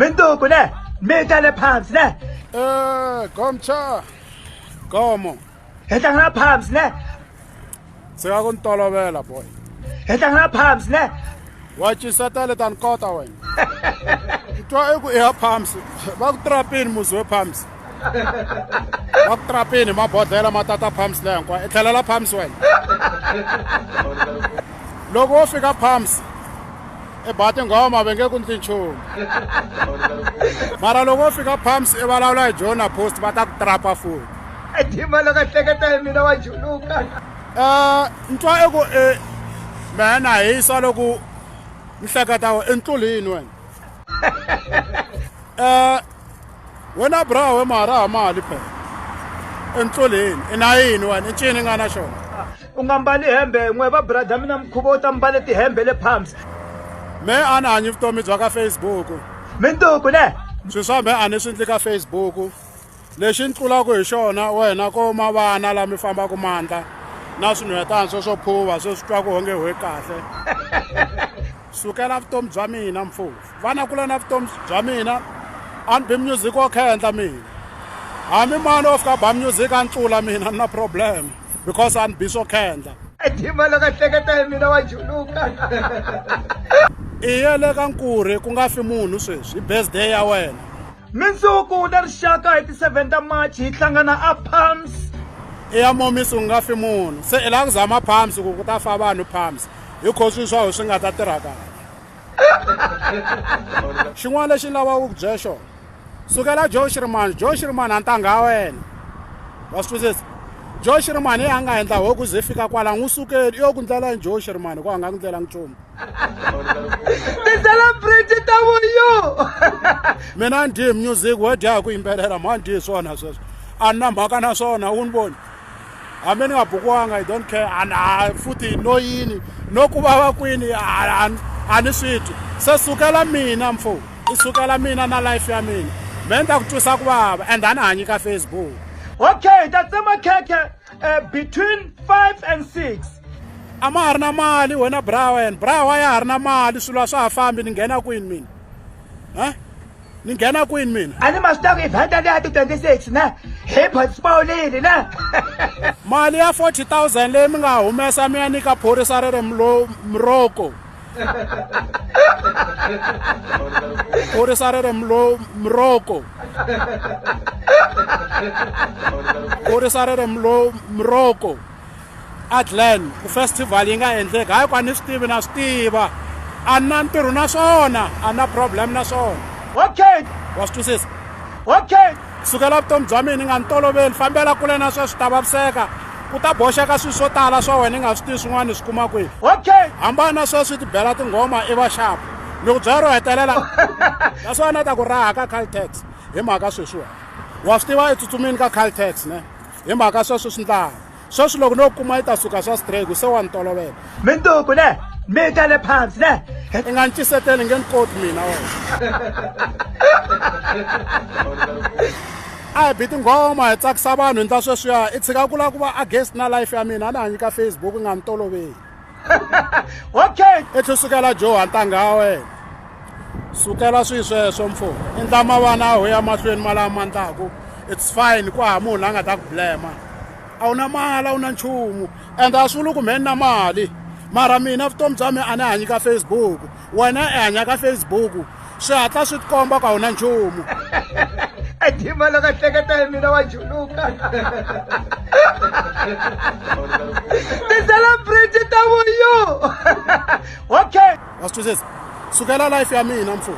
Minduku ne mi ta le phansi ne. Eh, gomcha. Gomo. Hi tlanga na Pubs ne. Tshika ku ni tolovela boy. Hi tlanga na Pubs ne. Wa cisatele ta ni kota wena. Twa eku i ya Pubs. Va ku trapini muzi we Pubs. Va ku trapini mabodhlela ma tata Pubs leyi hinkwayo. I tlhelela Pubs wena. Loko wo fika Pubs i ba tinghoma va nge ku ndli nchumu mara loko wo fika Pubs i vulavula hi Jona Post va ta ku trapa futhi. Tima loko a hleketa hi mina wa juluka. Eh, ni twa eku e mehe na hisa loko ni hleketa i ntlulini wena. Eh, wena bra we mara ha mali phela. I ntlulini, i na yini wena, i ncini i nga na xona? U nga mbali hembe n'we va brother mina mukhuva wo ta mbale tihembe le Pubs. Me a ni hanyi vutomi bya ka Facebook. Minduku ne. Swilo swa mehe a ni swi ndli ka Facebook. Lexi ni tlulaka hi xona wena ko ma vana la mi fambaka mandla na swinhwetana swe swo phuva swe swi twaka onge we kahle sukela vutomi bya mina mfufu vana kula na vutomi bya mina a ni bi music wo khendla mina hambi mani wo fika ba music a ni tlula mina ni na problem because a ni bi swo khendla Tima loko a hleketa hi mina wa juluka. I yele ka nkurhi ku nga fi munhu sweswi i birthday ya wena. Mindzuku na rixaka hi ti 7 ta March hi hlangana a Palms. I ya momisi ku nga fi munhu se i lava ku zama Palms ku ku ta fa vanhu Palms hi kho swilo swa wena swi nga ta tirha kahle. Xin'wana lexi ni lavaka ku ku byela xona sukela Joe Shirimani Joe Shirimani a ntangha ya wena wa swi twisisa Joe Shirimani hi a nga endla ho ku ze fika kwala n'wi sukeli i yo ku ndlela yini Joe Shirimani hikuva a nga ku ndlelangi nchumu. Ti-celebrity ta vuyu. Mina ni dyi hi music wo dya hi ku yimbelela mhani dyi hi swona sweswo a ni na mhaka na swona u ni voni hambi ni nga bukiwanga i don't care a na futhi no yini no ku vava kwini a ni swi twi se sukela mina mfo i sukela mina na life ya mina me ni ta ku twisa ku vava and a ni hanyi ka Facebook. Okay, ta tsema khekhe between 5 and 6. A ma ha ri na mali wena bra wena bra wa ya ha ri na mali swilo a swa ha fambi ni nghena kwini mina ha ni nghena kwini mina A ni ma swi tiva ku event liya ti 26 ne hi postpone-ile ne. Mali ya 40000 leyi mi nga humesa mi ya nyika phorisa ri ri mroko phorisa ri ri mroko phorisa ri ri mroko a Glen ku festival yi nga endleki hayi ku a ni swi tivi na swi tiva a ni na ntirho na swona a ni na problem na swona okay wa swi twisisa okay sukela vutomi bya mina nga ni toloveli fambela kule na sweswi ta vaviseka ku ta boxeka swilo swo tala swa wena i nga swi tivi swin'wana swi kuma kwihi okay hambana na sweswi ti bela tinghoma i va xapu ni ku byela ro hetelela naswona ta ku raha ka Caltex hi mhaka sweswiwa wa swi tiva i tsutsumini ka Caltex ne hi mhaka sweswo swi ndlala sweswi loko no kuma yi ta suka swa strike se wa ni tolovela Minduku ne mi ta le phansi ne. I nga ni ciseteli nge ni koti mina wena a hi bi tinghoma hi tsakisa vanhu hi ndla sweswiya i tshika ku lava ku va against na life ya mina a ni hanyi ka Facebook i nga ni toloveli Okay. I tlhe sukela Joe ntangha ya wena sukela swi sweswo mfo i ndla mavana a ho ya mahlweni ma lama ma ndlaku it's fine ku hava munhu la nga ta ku blema a wu na mali a wu na nchumu and a swi vuli ku mhe ni na mali mara mina vutomi bya mina a ni hanyi ka Facebook wena i hanya ka Facebook swi hatla swi tikomba ku a wu na nchumu Tima loko a hleketa hi mina wa juluka. Ti-celebrity ta vuyu. Okay. Wa swi twisisa sukela life ya mina mfo.